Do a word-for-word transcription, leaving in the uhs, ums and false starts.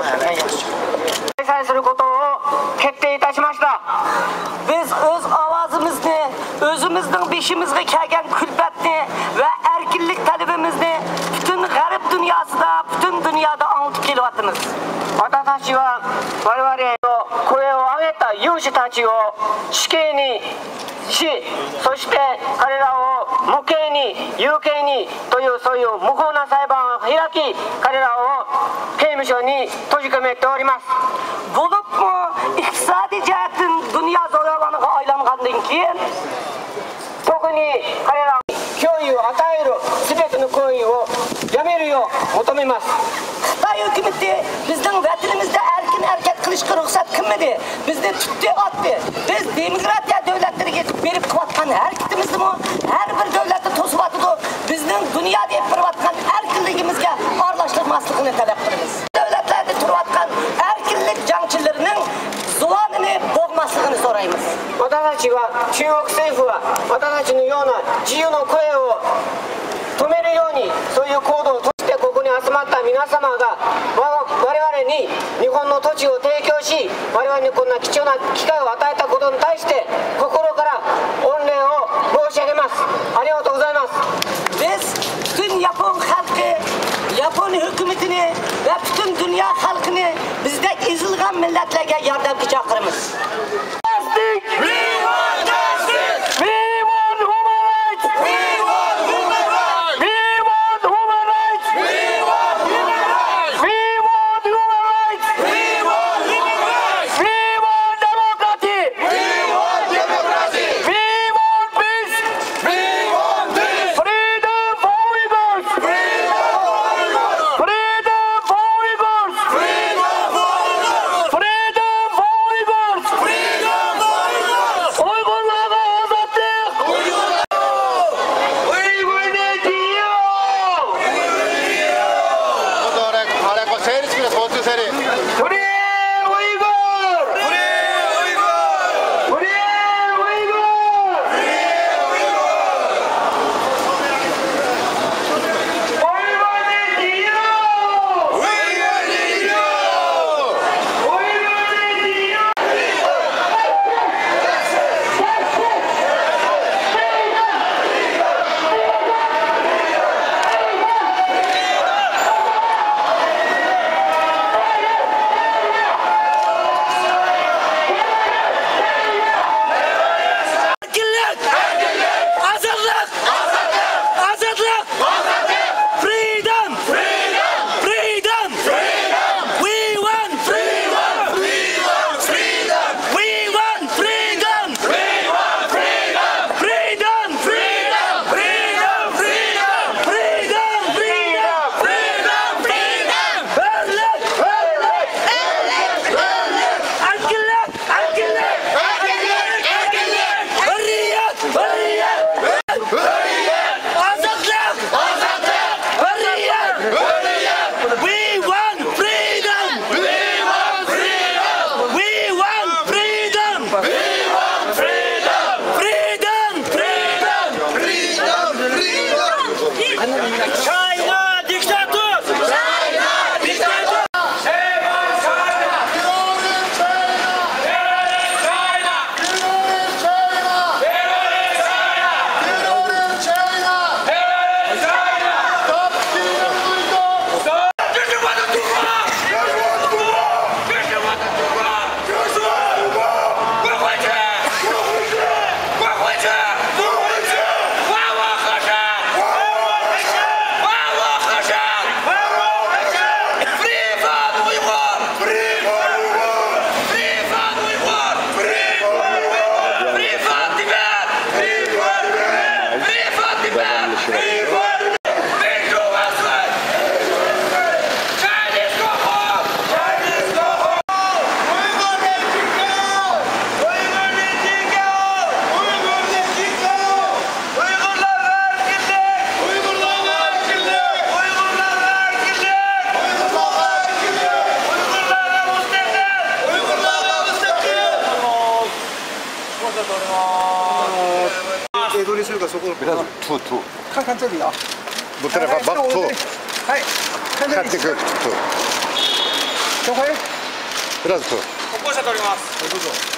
制裁することを決定いたしました。 بىز ئۆز ئاۋازىمىزنى، ئۆزىمىزنىڭ بېشىمىزغا كەلگەن كۈلپەتنى ۋە ئەركىنلىك تەلىپىمىزنى پۈتۈن غەرب دۇنياسىدا، پۈتۈن دۇنيادا ئاڭلىتىپ كېلىۋاتىمىز. 私は我々の声を上げた有志たちを死刑にし、そして彼らを無刑に、有刑にという、そういう無法な裁判を開き、彼らを刑務所に閉じ込めております。 بولۇپمۇ ئىقتىسادىي جەھەتتىن دۇنيا زوراۋانىغا ئايلانغاندىن كېيىن، 特に彼らに脅威を与えるすべての行為をやめるよう求めます。 خىتاي ھۆكۈمىتى بىزنىڭ ۋەتىنىمىزدە ئەركىن ھەرىكەت قىلىشقا رۇخسەت قىلمىدى. بىزنى تۇتتى، ئاتتى. بىز دېموكراتىيە دۆلەتلىرىگە بېرىپ قىلىۋاتقان ھەرىكىتىمىزنىمۇ ھەر بىر دۆلەتتە توسۇۋاتىدۇ. بىزنىڭ دۇنيادا ئېلىپ بېرىۋاتقان ئەركىنلىكىمىزگە ئارىلاشتۇرماسلىقىنى تەلەپ قىلىمىز. دۆلەتلەردە تۇرۇۋاتقان ئەركىنلىك جەڭچىلىرىنىڭ زۇۋانىنى بوغماسلىقىنى سورايمىز. 私たちは、中国政府は私たちのような自由の声を止めるように、そういう行動をとって、ここに集まった皆様が、わ我々に日本の土地を提供し、我々にこんな貴重な機会を与えたことに対して、心から御礼を申し上げます。ありがとうございます。 بىز پۈتۈن ياپون خەلقى، ياپون ھۆكۈمىتىنى ۋە پۈتۈن دۇنيا خەلقىنى بىزدەك ئېزىلغان مىللەتلەرگە ياردەمگە چاقىرىمىز. We want justice! We want human rights! We want human rights! We want human rights! We want human rights! We want human rights! We want human rights! We want democracy! We want democracy! We want peace! We want peace! Freedom for Uyghurs! Freedom for Uyghurs! Freedom for Uyghurs! Freedom for Uyghurs! Freedom for Uyghurs! Freedom for Uyghurs! ئۇيغۇرلارغا ئازادلىق! Uyghur Nation! Free Uyghur! Free Uyghur! Free Uyghur! Uyghur Nation! Uyghur Nation! ئەركىنلىك! ئازادلىق! ئازادلىق! Freedom! Freedom! Freedom! We want freedom! We want freedom! We want freedom! We want freedom! Freedom! Freedom! Freedom! Freedom! Freedom! Freedom! Freedom! Freedom! Hürlük! Hürlük! Hürlük! Hürlük! Erkinlik! Erkinlik! Erkinlik! Erkinlik! Hürriyet! Hürriyet! Hürriyet! Azadlık! Azadlık! Hürriyet! Hürriyet! We want freedom! We want freedom! We want freedom! We want freedom! Freedom! Freedom! Freedom! Freedom! China diktator! China diktator! Free for Uyghur! Free for Uyghur! Free for Uyghur! Free for Uyghur! Free for Tibet! Free for Tibet! Free for Tibet! Free to Western! Chinese go home! Chinese go home! Uyghur nation go! Uyghur nation go! Uyghurlarga erkinlik! Uyghurlarga erkinlik! Uyghurlarga erkinlik! Uyghurlarga erkinlik! Uyghurlarga mustaqil! Uyghurlarga mustaqil! Biraz tu, tu. 看看这里啊。 Bu tarafa bak, tu. 哎，看这里。 Xatni ko'rkitib tur. 紹介。 biraz dur. 歩行者通ります。